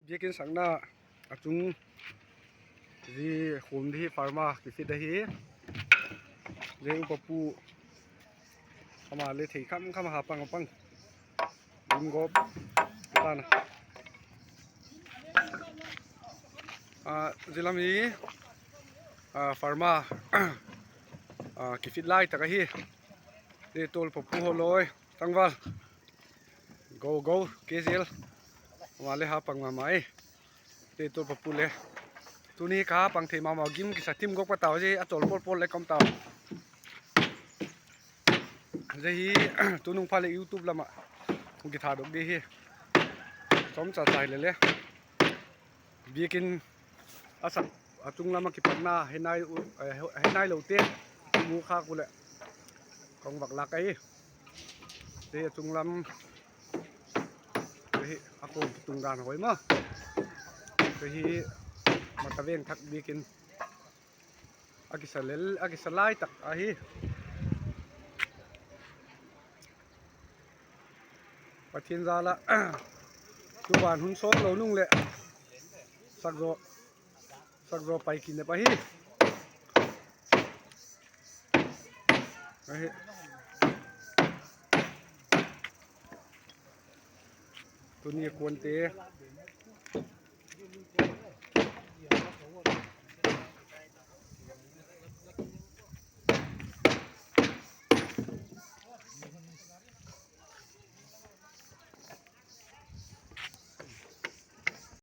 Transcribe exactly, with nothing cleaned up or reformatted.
Biakinn sakna a tung zi khum dih hi, farmer kifit ahi. Zi upa pu ama le thei kham kham ha pang a pang. Lim gop tana. Ah, zi lam hi, ah, farmer, ah, kifit lai tak ahi. Zi tul pa pu ho loi tangval. Go, go, K Z L. Ama le ha pang mahmah ei. Te tul pa pu le. Tuni ka ha pang thei mahmah gim kisa tim gok pa tau zi a tol pol pol le kom tau. Zi hi, tunung pha le YouTube lama. Hong kitha dok di hi. Som sa sai le le. Biakinn a sak a tung lama kipatna, he nai u, eh, he nai lo te. Mu kha ku le. Kong vak lak ei. Te a tung lam. Te hi a kong tung dan hoi ma. Te hi mata veng thak biakinn. A kisa lel, a kisa lai tak ahi. Pathian zala. Tu ban hun sawm lo nung le. Sakzo. Sakzo pai kinep ahi. Ahi. Tuni a kuante.